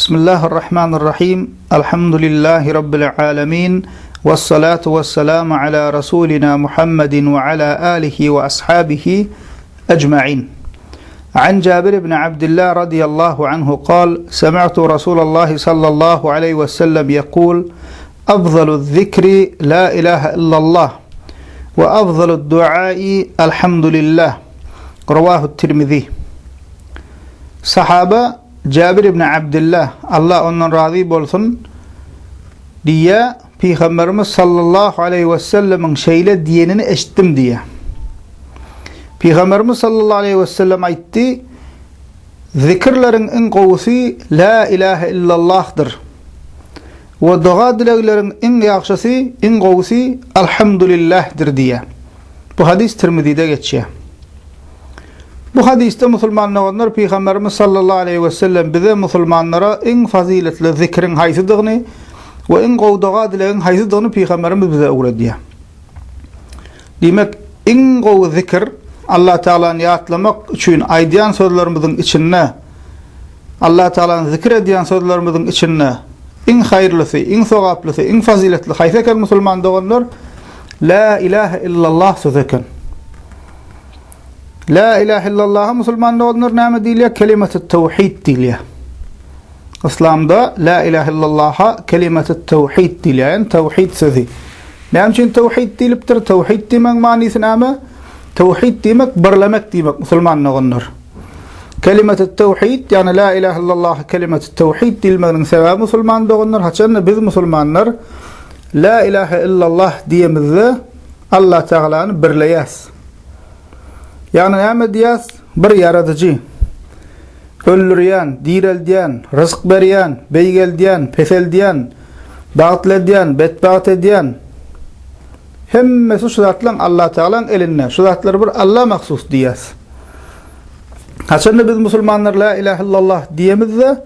Bismillahirrahmanirrahim. Alhamdulillahi Rabbil alemin. Vessalatu vesselamu ala Rasulina Muhammedin ve ala alihi ve ashabihi ecma'in. An Jabir ibn Abdullah radıyallahu anhu kal, Semi'tu Resulallah sallallahu aleyhi ve sellem yekul, Afzalu zikri la ilahe illallah ve afzalu duai elhamdülillah. Ravahu Tirmizi. Sahaba Jabir ibn Abdullah, Allah ondan razy bolsun, diýýär, Pygamberimiz sallallahu aleýhi we sellemiň şeýle diýenini eşitdim diýýär. Pygamberimiz sallallahu aleýhi we sellem aýtdy, Zikirleriň iň gowusy La ilahe illallahdyr. We doga-dilegleriň iň ýagşysy, iň gowusy Alhamdulillahdyr diýýär. Bu hadys Tirmizide geçýär. Bu hadysda musulman doganlar Pygamberimiz sallallahu aleýhi we sellem bize musulmanlara iň fazyletli zikriň haýsydygyny we iň gowy doga-dilegiň haýsydygyny Pygamberimiz bize öwredýär. Diýmek, iň gowy zikir Allah Tagalany ýatlamak üçin aýdýan sözlerimiziň içinde Allah Tagalany zikir edýän sözlerimiziň içinde iň haýyrlysy, iň sogaplysy, iň fazyletli haýsy eken musulman doganlar? La ilahe illallah sözi eken. La ilahe illallaha musulman doganlar näme diýilýär? Kelimetü tawhid diýilýär. Islamda la ilahe illallaha kelimetü tawhid diýilýär, ýagny tawhid sözi. Näme üçin tawhid diýlipdir? Tawhid diýmegiň manysy näme? Tawhid diýmek birlemek diýmek musulman doganlar. Kelimetü tawhid, ýagny la ilahe illallah kelimetü tawhid diýilmeginiň sebäbi musulman doganlar, haçanda biz musulmanlar la ilahe illallah diýemizde Allah Tagalany birleýäs. Ýagny näme diýýäs? Bir ýaradyjy. Öldürýän, direldýän, ryzk berýän, beýgeldýän, peseldýän, bagtly edýän, betbagt edýän. Hemmesi şu zatlaryň Allatagalaň elinde. Şu zatlar bir Alla mahsus diýýäs. Haçanda biz musulmanlar la ilahe illallah diýemizde,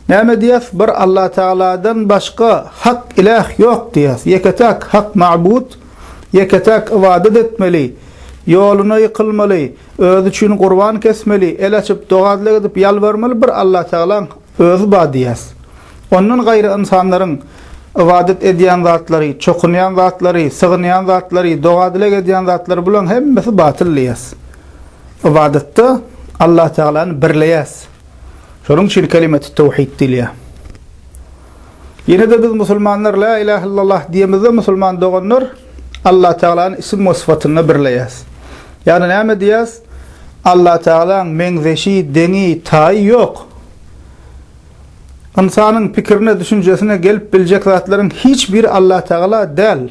näme diýýäs? Bir Allatagaladan başga hak ilah ýok diýýäs. Ýeke-täk hak mabud Ýeke-täk ybadat etmeli, ýoluna ýykylmaly, özi üçin gurban kesmeli, el açyp, doga-dileg edip ýalbarmaly bir Allatagalaň özi bar diýýäs. Ondan gaýry ynsanlaryň ybadat edýän zatlary, çokunýan zatlary, sygynýan zatlary, doga-dileg edýän zatlary bulaň hemmesi batyl diýýäs. Ybadatda Allatagalany birleýäs. Şonuň üçin kelimetü tewhid diýilýär. Ýene-de biz musulmanlar La ilahe illallah diýemizde musulman doganlar Allah Tagalany isim we syfatynda birleýäs. Ýagny näme diýýäs? Allah Tagalaň meňzeşi, deňi, taýy ýok. Ynsanyň pikirine, düşünjesine gelip biljek zatlaryň hiç biri Allah Tagala däl.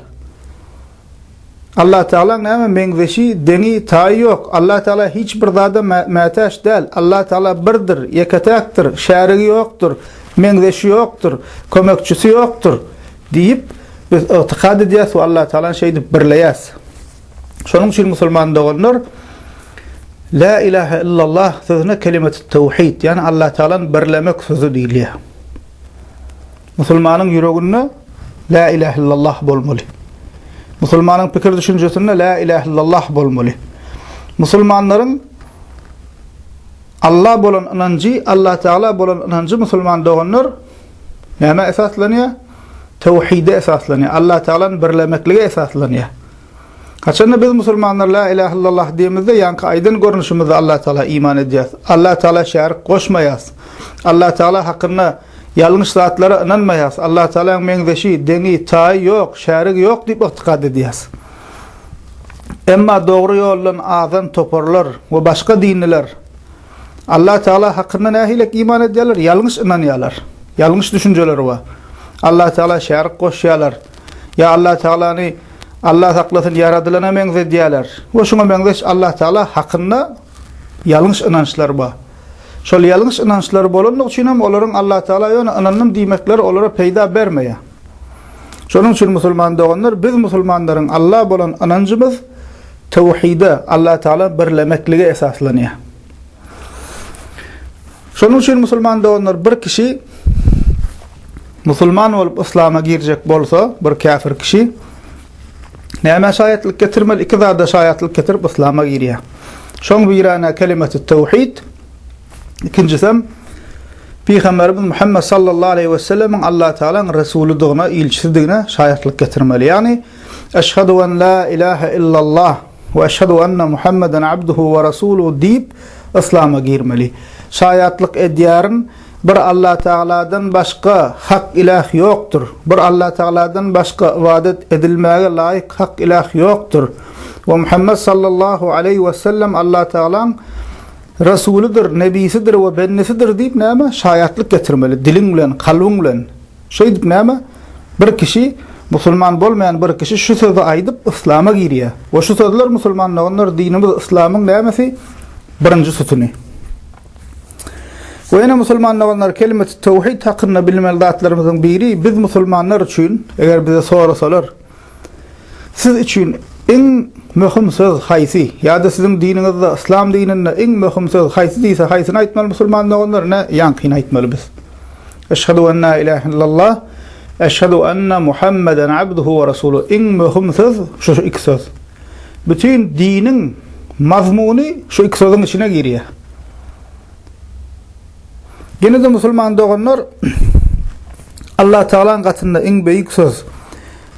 Allah Tagalaň näme meňzeşi, deňi, taýy ýok. Allah Tagala hiç bir zada mätäç däl. Allah Tagala birdir, ýeke-täkdir, şärigi ýokdur, meňzeşi ýokdur, kömekçisi ýokdur diýip, biz ygtykad edýäs we Allah Tagalany şeýdip birleýäs. Şonuň üçin musulman doganlar La ilahe illallah sözüne kelimetü tewhid, ýagny Allah Tagalany birlemek sözi diýilýär. Musulmanyň ýüreginde La ilahe illallah bolmaly. Musulmanyň pikir düşünjesinde La ilahe illallah bolmaly. Musulmanlaryň Alla bolan ynanjy, Allah Teala bolan ynanjy musulman doganlar nämä esaslanýar? Tewhide esaslanýar. Allah Tealany birlemeklige esaslanýar. Haçanda biz musulmanlar La ilahe illallah diýemizde, ýaňky aýdan görnüşimizde Allah Teala iman edýäris. Allah Teala şärik goşmaýarys. Allah Teala hakynda ýalňyş zatlara ynanmaýarys. Allah Tealanyň meňzeşi, deňi, taýy ýok, şärigi ýok diýip ygtykad edýäris. Emma dogry ýoldan azan toparlar we başga dinliler Allah Teala hakynda nähilek iman edýärler? Ýalňyş ynanýarlar. Ýalňyş düşünjeleri bar. Allah Teala şärik goşýarlar. Ýa Allah Tealany Allah saklasyn ýaradylana meňzedýärler. We şuňa meňzeş Allah Teala hakynda ýalňyş ynançlar bar. Şol ýalňyş ynançlary bolandygy üçin hem olaryň Allah Teala ýöne ynandym diýmekleri olara peýda bermeýär. Şonuň üçin musulman doganlar biz musulmanlaryň Alla bolan ynanjymyz tewhide, Allah Teala birlemeklige esaslanýar. Şonuň üçin musulman doganlar bir kişi musulman bolup yslama girjek bolsa, bir käfir kişi nämä şaýatlyk getirmeli? Iki zada şaýatlyk getirip yslama girýär. Şoň birine kelimetü tewhid, ikinjisem. Pygamberimiz Muhammet sallallahu aleýhi we sellemiň Allah Tagalaň resulydygyna, ilçisidigine şaýatlyk getirmeli. Ýagny, Eşhedü en la ilahe illallah we eşhedü enne Muhammeden abduhu we rasuluhu diýip yslama girmeli. Şaýatlyk edýärin, bir Allah Tagaladan başga hak ilah ýokdur. Bir Allah Tagaladan başga ybadat edilmäge laýyk hak ilah ýokdur. We Muhammet sallallahu aleýhi we sellem Allah Tagalaň Resulydyr, nebisidir we bendesidir diýip näme? Şaýatlyk getirmeli, diliň bilen, kalbyň bilen. Şeýdip näme? Bir kişi, musulman bolmaýan bir kişi şu sözi aýdyp yslama girýär. We şu sözler musulman doganlar dinimiz yslamyň nämesi? Birinji sütüni. We ýene musulman doganlar kelimeti tewhid hakynda bilmeli zatlarymyzyň biri biz musulmanlar üçin eger bize sorasalar Siz üçin iň möhüm söz haýsy? Ýa-da siziň diniňizde, yslam dininde iň möhüm söz haýsy diýse, haýsyny aýtmaly musulman doganlar? Ine, ýaňkyny aýtmaly biz. Eşhedü en la ilahe illallah, eşhedü enne Muhammeden abduhu we rasuluhu. Iň möhüm söz şu iki söz. Bütin diniň mazmuny şu iki sözüň içine girýär. Ýene-de musulman doganlar Allah Tagalaň gatynda iň beýik söz,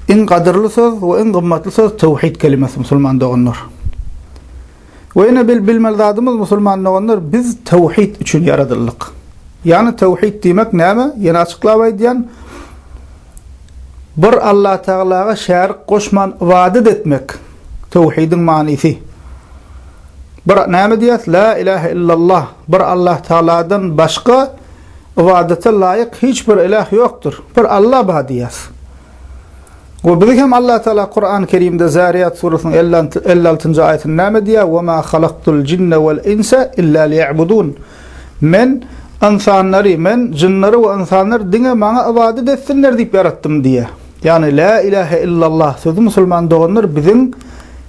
iň gadyrly söz we iň gymmatly söz tewhid kelimesi musulman doganlar. We ýene bil bilmeli zadymyz musulman doganlar biz tewhid üçin ýaradyldyk. Ýagny tewhid diýmek näme? Ýene açyklap aýdýan. Bir Allah Tagalaga şärik goşman ybadat etmek tewhidiň manysy. Bir näme diýýäs? La ilahe illallah. Bir Allah Tagaladan başga ybadata laýyk hiç bir ilah ýokdur. Bir Allah bar diýýäs. We bizi hem Allah Tagala Kur'an-ı Kerimde Zariyat surasynyň 56-njy aýatynda näme diýýär? Wa ma halaktul jinne wal insa illa liya'budun. Men ynsanlary, men jynlary we ynsanlary diňe maňa ybadat etsinler diýip ýaratdym diýýär. Ýagny la ilahe illallah sözi musulman doganlar biziň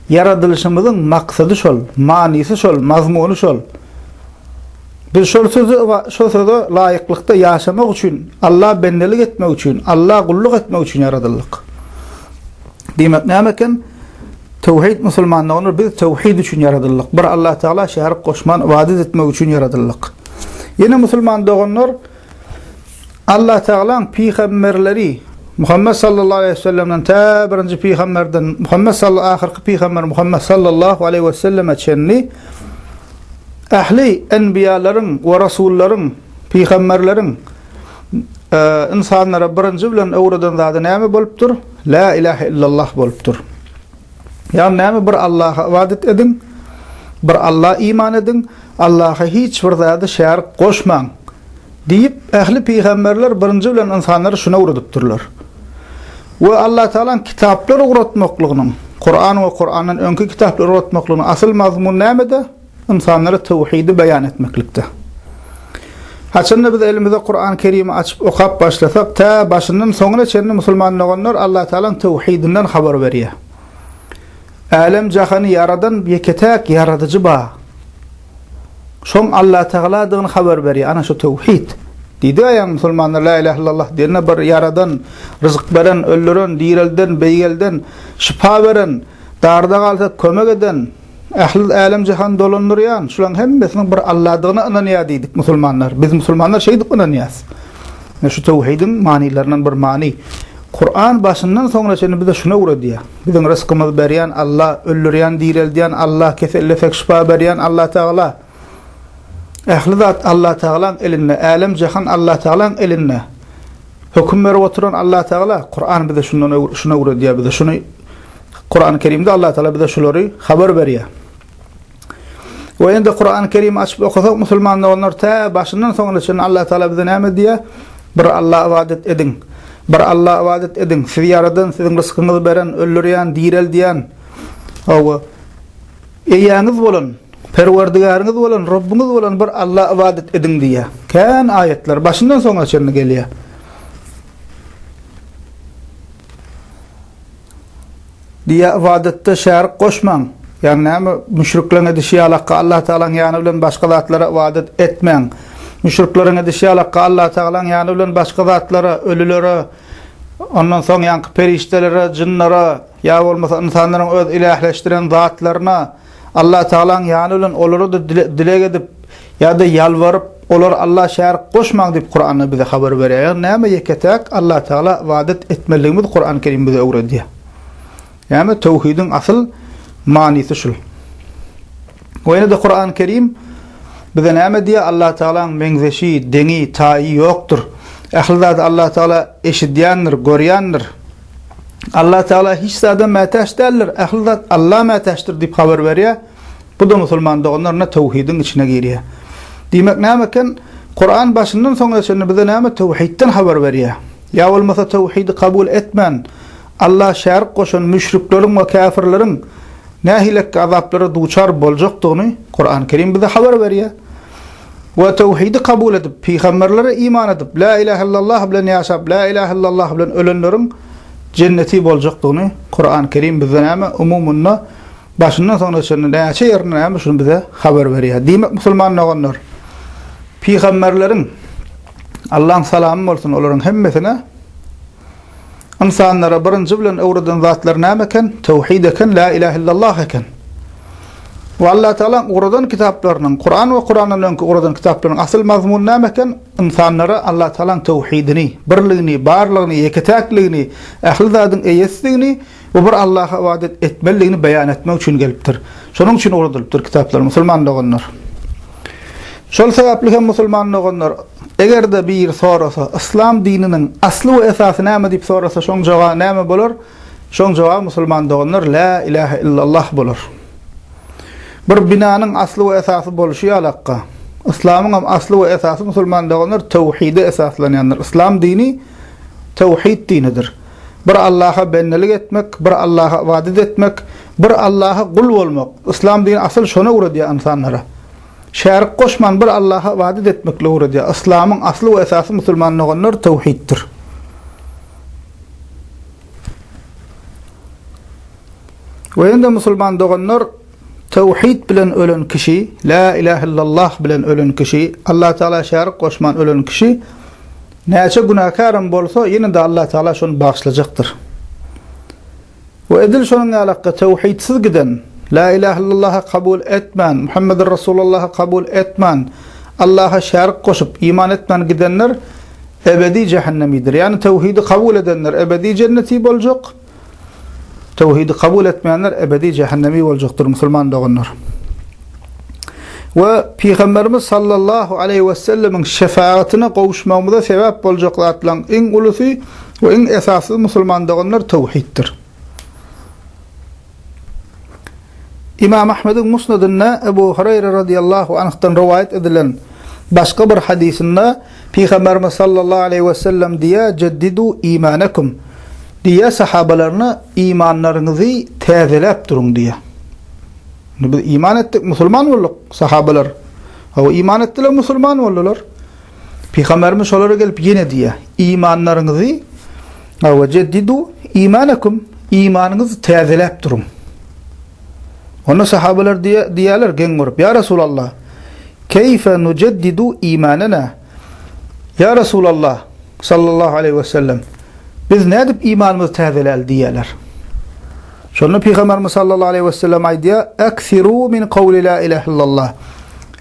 ýaradylyşymyzyň maksady şol, manysy şol, mazmuny şol. Biz şol sözi şol söze laýyklykda ýaşamak üçin, Alla bendelik etmek üçin, Alla gulluk etmek üçin ýaradyldyk. Diýmek näme eken? Tewhid musulman doganlar biz tewhid üçin ýaradyldyk. Bir Allah Teala şärik goşman ybadat etmek üçin ýaradyldyk. Ýene musulman doganlar Allah Teala'ň pygamberleri Muhammed sallallahu aleyhi ve sellemden tä birinji pygamberden Muhammed sallallahu ahyrky pygamber Muhammed sallallahu aleyhi ve selleme çenli ähli enbiýalaryň we rasullaryň pygamberleriň e, insanlara birinji bilen öwreden zady näme bolupdyr? La ilahe illallah bolupdyr. Ýagny näme bir Allaha ybadat ediň, bir Alla iman ediň, Allaha hiç bir zady şärik goşmaň diýip, ähli pygamberler birinji bilen ynsanlary şuna öwredipdirler. We Allah Tagalaň kitaplar ugratmaklygynyň, Kuran we Kurandan öňki kitaplar ugratmaklygynyň asyl mazmuny nämede? Ynsanlara tewhidi beýan etmeklikde. Haçanda biz elimize Kuran Kerimi açyp okap başlasak, tä başyndan soňuna çenli musulman doganlar Allah Tagalaň tewhidinden habar berýär. Älem jahany ýaradan ýeke-täk ýaradyjy bar. Şoň Allah Tagaladygyny habar berýär. Ana şu tewhid. Diýdi aýan musulmanlar la ilaha illallah diýende bir ýaradan, ryzyk beren, öldüren, direlden, beýgelden, şypa beren, darda galsa kömek eden, Ähli älem-jahany dolandyrýan, şularyň hemmesiniň bir Alladygyna ynanýar diýdik musulmanlar. Biz musulmanlar şeýdip ynanýarys. Ine şu tewhidiň manylaryndan bir many. Kuran başyndan soňuna çenli bize şuny öwredýär. Biziň rysgymyzy berýän Alla, öldürýän, direldýän Alla, kesellesek şypa berýän Allah Tagala. Ähli zat Allah Tagalaň elinde, älem-jahan Allah Tagalaň elinde. Höküm berip oturan Allah Tagala, Kuran bize şundan şuny öwredýär bize. Şuny Kurany Kerimde Allah Taala bize şulary habar berýär. We indi Kurany Kerimi açyp okasak musulman doganlar tä başyndan soňuna çenli Allah Taala bize näme diýýär? Bir Allaha ybadat ediň. Bir Allaha ybadat ediň. Sizi ýaradan, siziň ryskyňyzy beren, öldürýän, direldýän, hawa, eýäňiz bolan, Perwerdigäriňiz bolan, Robbuňyz bolan bir Allaha ybadat ediň diýýär. Kän aýatlar başyndan soňuna çenli gelýär. Diýýär, Ybadatda şärik goşmaň. Ýagny näme? Müşrikleriň edişi ýalakka Allah Tagalaň ýany bilen başga zatlara ybadat etmäň. Müşrikleriň edişi ýalakka Allah Tagalaň ýany bilen başga zatlara, ölülere, ondan soň ýaňky perişdelere, jynlara, ýa bolmasa ynsanlaryň öz ilähleşdiren zatlaryna Allah Tagalaň ýany bilen olara-da dileg edip ýa-da ýalbaryp. Olar Alla şärik goşmaň diýip Kuranda bize habar berýär. Ýagny näme ýeke-täk Allah Tagala ybadat etmelidigimizi Kurany Kerim bize öwredýär. Näme töwhidiň asyl manysy şul. We ýene-de Kurany Kerim bize näme diýýär? Allah Tagalaň meňzeşi, deňi, taýy ýokdur. Ähli zady Allah Tagala eşidýändir, görýändir. Allah Tagala hiç zada mätäç däldir. Ähli zat Alla mätäçdir diýip habar berýär. Bu-da musulman doganlar ne töwhidiň içine girýär. Diýmek näme eken? Kuran başyndan soňuna çenli bize näme töwhidden habar berýär. Ýa bolmasa töwhidi kabul etmän, Alla şärik goşan müşrikleriň we käfirleriň nähilekki azaplara duçar boljakdygyny Kuran Kerim bize habar berýär. We töwhidi kabul edip, pygamberlere iman edip, La ilahe illallah bilen ýaşap, La ilahe illallah bilen ölenleriň jenneti boljakdygyny Kuran Kerim bize näme umumynda Başyndan soňuna çenli näçe ýerinde näme şuny bize habar berýär. Diýmek musulman doganlar, pygamberleriň Allaň salamy bolsun olaryň hemmesine ynsanlara birinji bilen öwreden zatlary näme eken? Tewhid eken, la ilahe illallah eken. We Allah Taala ugradan kitaplarynyň, Kuran we Kurandan öňki ugradan kitaplarynyň asyl mazmuny näme eken? Ynsanlara Allah Taalaň tewhidini, birligini, barlygyny, ýeke-täkligini, ähli zadyň eýesidigini Bu bir Allaha ybadat etmelidigini beýan etmek üçin gelipdir. Şonuň üçin ugradylypdyr kitaplar, musulman doganlar. Şol sebäpli hem musulman doganlar, eger-de biri sorasa, yslam dininiň asly we esasy näme diýip sorasa, şoň jogaby näme bolar? Şoň jogaby musulman doganlar, La ilahe illallah bolar. Bir binanyň asly we esasy bolşy ýalakka, yslamyň hem asly we esasy musulman doganlar tewhide esaslanýandyr. Yslam dini tewhid dinidir. Bir Allaha bendelik etmek, bir Allaha ybadat etmek, bir Allaha gul bolmak. Yslam dini asyl şony öwredýär ynsanlara. Şärik goşman bir Allaha ybadat etmekligi öwredýär. Yslamyň asly we esasy musulman doganlar tewhiddir. We ýene-de musulman doganlar tewhid bilen ölen kişi, la ilahe illallah bilen ölen kişi, Allah Teala şärik goşman ölen kişi Näçe günäkärem bolsa, ýene-de Allah Tagala şony bagyşlajakdyr. We edil şonuň ýalakda tewhidsiz giden, La ilahe illallahy kabul etmän, Muhammeden Rasulullahy kabul etmän, Allaha şärik goşup, iman etmän gidenler ebedi jähennemidir. Ýagny tewhidi kabul edenler ebedi jenneti boljak, Tewhidi kabul etmeýänler ebedi jähennemi boljakdyr musulman doganlar. We Pygamberimiz sallallahu aleýhi we sellemiň şefagatyna gowuşmagymyza sebäp boljak zatlaryň iň ulusy we iň esasysy musulman doganlar tewhiddir. Imam Ahmediň Musnadynda Ebu Hureyre radiyallahu anhdan rowaýat edilen başga bir hadysynda Pygamberimiz sallallahu aleýhi we sellem diýýär, Jeddidu imanekum. Diýýär sahabalaryna, imanlaryňyzy täzeläp duruň diýýär. Indi biz iman etdik, musulman bolduk sahabalar. Hawa iman etdiler, musulman boldular. Pygamberimiz şolara gelip ýene diýýär, imanlaryňyzy hawa jeddidu imanekum, imanyňyzy täzeläp duruň. Onda sahabalar diýýärler geň görüp, Ýa Resulallah, keýfe nujeddidu imanena? Ýa Resulallah, sallallahu aleýhi we sellem, biz nädip imanymyzy täzeläli diýýärler. Şonda Pygamberimiz sallallahu aleýhi we sellem aýdýar, Eksiru min kawli la ilahe illallah.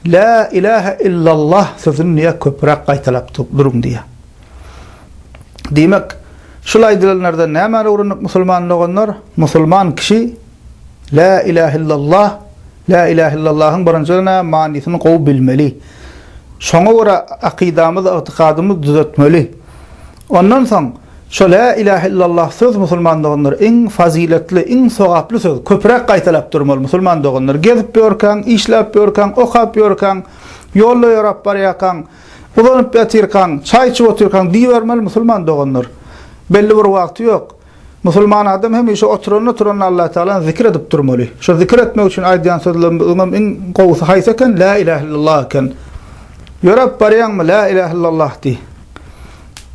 La ilahe illallah sözüni diýýär, köpräk gaýtalap duruň diýýär. Diýmek, şul aýdylanlardan nämäni öwrendik musulman doganlar? Musulman kişi La ilahe illallah, La ilahe illallahyň birinji näme manysyny gowy bilmeli. Şoňa görä akydamyzy, ygtykadymyzy düzetmeli. Ondan soň şo La ilahe illallah söz musulman doganlar iň fazyletli, iň sogaply söz. Köpräk gaýtalap durmaly musulman doganlar. Gezip ýörkäň, işläp ýörkäň, okap ýörkäň, ýolda ýöräp barýarkaň, uzanyp ýatyrkaň, çaý içip otyrkaň diýibermeli musulman doganlar. Belli bir wagty ýok. Musulman adam hemişe oturanda-turanda Allatagalany zikir edip durmaly. Şo zikir etmek üçin aýdýan sözlerimiziňem iň gowusy haýsy eken? Lä ilähe illallah eken. Ýöräp barýaňmy? Lä ilähe illallah diý.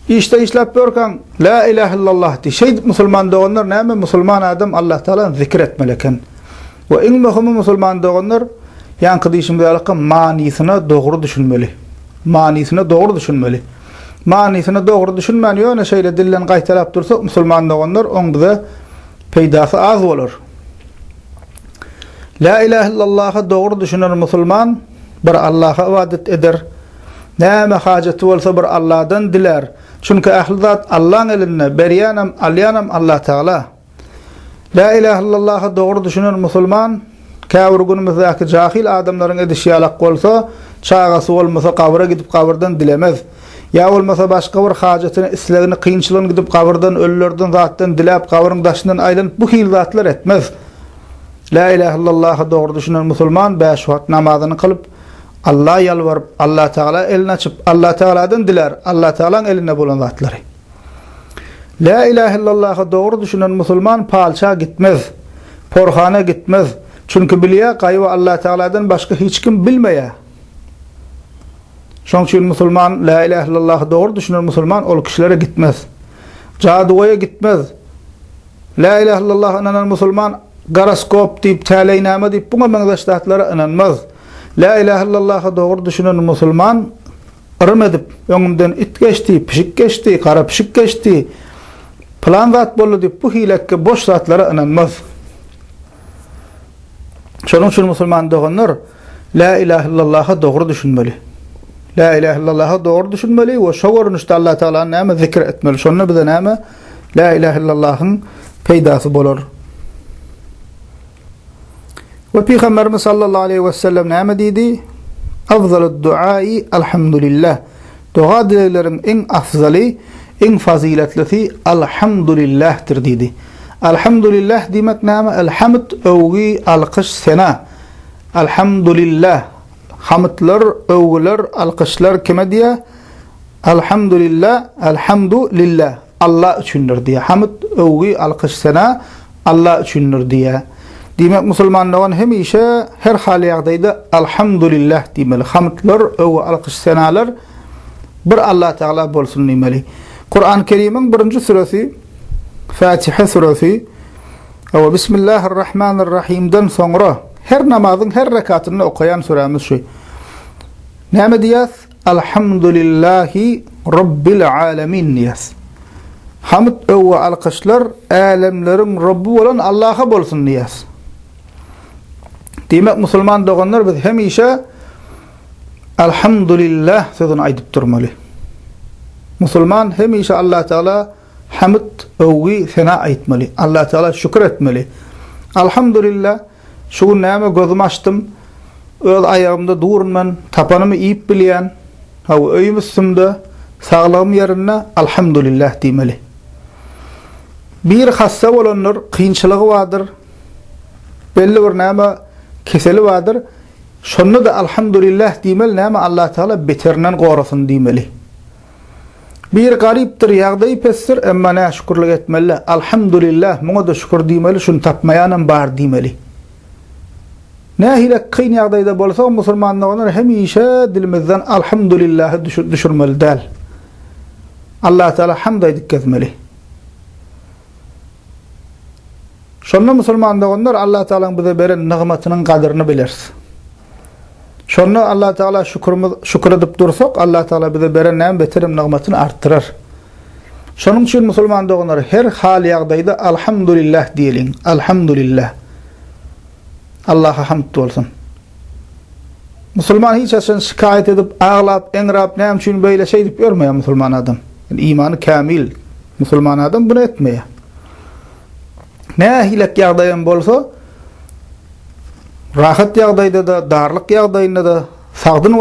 Işde işläp ýörkäň, Lä ilähe illallah diý. Şeýdip musulman doganlar näme? Musulman adam Allatagalany zikir etmeli eken. We iň möhümi musulman doganlar, ýaňky diýşimiz ýaly manysyna dogry düşünmeli. Manysyna dogry düşünmeli. Manysyna dogry düşünmän ýöne şeýle dilden gaýtalap dursak musulman doganlar oň bize peýdasy az bolar. La ilahe illallaha dogry düşünen musulman bir Allaha ybadat eder. Näme hajaty bolsa bir Alladan dilär. Çünki ähli zat Allaň elinde, berýänem, alýanam Allatagala. Lä ilähe illallaha dogry düşünen musulman, käbir günümizdäki jahyl adamlaryň edişi ýalak bolsa, çagasy bolmasa gabyra gidip gabyrdan dilemez. Ýa bolmasa başga bir hajatyny, islegini, kynçylygyny gidip gabyrdan, ölülerden zatdan diläp gabyryň daşyndan aýlanyp bu hili zatlar etmez. Lä ilähe illallaha dogry düşünen musulman bäş wagt namazyny kylyp, Alla ýalbaryp, Allatagala elini açyp, Allatagaladan dilär, Allatagalaň elinde bolan zatlary. Lä ilähe illallaha dogry düşünen musulman palça gitmez, porhana gitmez. Çünki bilýär, gaýyby Allatagaladan başga hiç kim bilmeýär. Şoň üçin musulman Lä ilähe illallaha dogry düşünen musulman ol kişilere gitmez. Jadygoýa gitmez. Lä ilähe illallaha ynanan musulman goroskop diýip, täleýnama diýip buňa meňzeş zatlara ynanmaz. Lä ilähe illallaha dogry düşünen musulman yrym edip, öňümden it geçdi, pişik geçdi, gara pişik geçdi, pylan zat boldy diýip bu hilekge boş zatlara ynanmaz. Şonuň üçin musulman doganlar Lä ilähe illallaha dogry düşünmeli. Lä ilähe illallaha dogry düşünmeli we şo görnüşde Allah Tagalany näme zikr etmeli. Şonda bize näme Lä ilähe illallahyň peýdasy bolar. We Pygamberimiz sallallahu aleýhi we sellem näme diýdi? Afzalud duai alhamdulillah. Doga dilegleriň iň afzaly, iň fazyletlisi alhamdulillahdyr diýdi. Alhamdulillah diýmek näme? Alhamd öwgi, alkyş, sena. Alhamdulillah. Hamdlar, öwgüler, alkyşlar kime diýýär? Alhamdulillah, alhamdu lillah. Alla üçindir diýýär. Hamd, öwgi, alkyş, sena Alla üçindir diýýär. Diýmek, musulman dogan hemişe her hal ýagdaýda Alhamdulillah diýmeli. Hamdlar, öwgi, alkyş, senalar bir Alla Tagala bolsun diýmeli. Kuran Kerimiň birinji süresi Fatiha süresi Hawa, Bismillahirrahmanirrahimden soňra her namazyň her rekatynda okaýan sürämiz şu. Näme diýýäs? Alhamdulillahi Robbil alemin diýýäs. Hamd, öwgi, alkyşlar älemleriň Robby bolan Allaha bolsun diýýäs. Diýmek, musulman doganlar biz hemişe Alhamdulillah sözüni aýdyp durmaly. Musulman hemişe Allah Teala hamd, öwgi, sena aýtmaly. Allah Teala şükür etmeli. Alhamdulillah Şu gün näme gözümi açdym, öz aýagymda durun men, tapanymy iýip bilýän, hawa, öýüm üstümde, saglygym ýerinde, alhamdulillah diýmeli. Biri hassa bolandyr, kynçylygy bardyr, belli bir näme keseli bardyr, şonda-da alhamdulillah diýmeli, näme Allatagala beterinden gorasyn diýmeli. Biri garypdyr, ýagdaýy pesdir, emma näşükürlik etmeli. Alhamdulillah, muňa-da şükür diýmeli, şuny tapmaýanam bar diýmeli. Nähili kyn ýagdaýda bolsak, musulman doganlar hemişe dilimizden Alhamdulillahy düşürmeli däl. Allatagala hamd aýdyp gezmeli. Şonda musulman doganlar Allatagalaň bize beren nygmatynyň gadyryny bileris. Şonda Allah Teala şükürimiz şükür edip dursak, Allah Teala bize beren näme beterem nygmatyny artdyrar. Şonuň üçin musulman doganlar her hal ýagdaýda Alhamdulillah diýeliň. Alhamdulillah. Allaha hamd bolsun. Musulman hiç haçan şikaýat edip, aglap, eňrap, näme üçin beýle şeýdip ýörmeýär musulman adam. Yani imany kämil musulman adam bunu etmeýär. Nähilek ýagdaýam bolsa, Rahat ýagdaýda-da, darlyk ýagdaýynda-da, sagdyn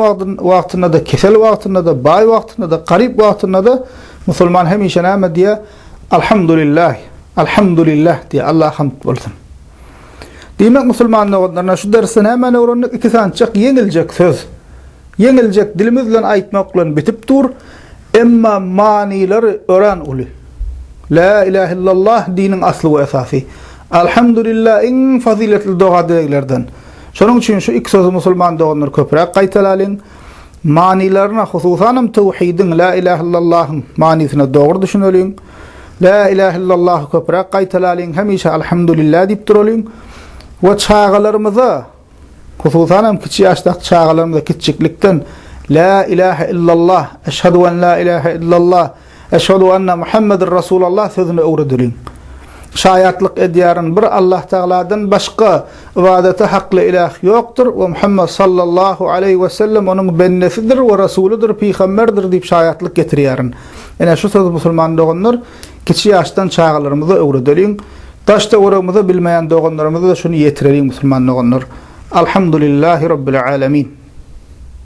wagtynda-da, kesel wagtynda-da, baý wagtynda-da, garyp wagtynda-da musulman hemişe näme diýýär? Alhamdulillah, Alhamdulillah diýýär. Allaha hamd bolsun. Diýmek, musulman doganlar, şu dersde nämäni öwrendik? Iki sanyjak ýeňiljek söz. Ýeňiljek dilimiz bilen aýtmak bilen bitip dur, emma manylary örän uly. Lä ilähe illallah diniň asly we esasy. Alhamdulillah iň fazyletli doga-dileglerden. Şonuň üçin şu iki sözi musulman doganlar köpräk gaýtalalyň. Manylaryna, hususanam töwhidiň, lä ilähe illallahyň manysyna dogry düşüneliň. Lä ilähe illallahy köpräk gaýtalalyň, hemişe alhamdulillah diýip duralyň. We çagalarymyza Hususan hem kiçi ýaşdaky çagalarymyza kiçjiklikden La ilahe illallah, eşhedü en la ilahe illallah, eşhedü enne Muhammeden Rasulallah sözüni öwredeliň. Şaýatlyk edýärin, bir Allah Tagaladan başga ybadata hakly iläh ýokdur we Muhammet sallallahu aleýhi we sellem onuň bendesidir we rasulydyr, pygamberdir diýip şaýatlyk getirýärin. Ine şu sözi musulman doganlar kiçi ýaşdan çagalarymyza öwredeliň. Daş-töweregimize bilmeýän doganlarymyza-da şuny ýetireliň musulman doganlar. Alhamdulillahi Rabbil alemin.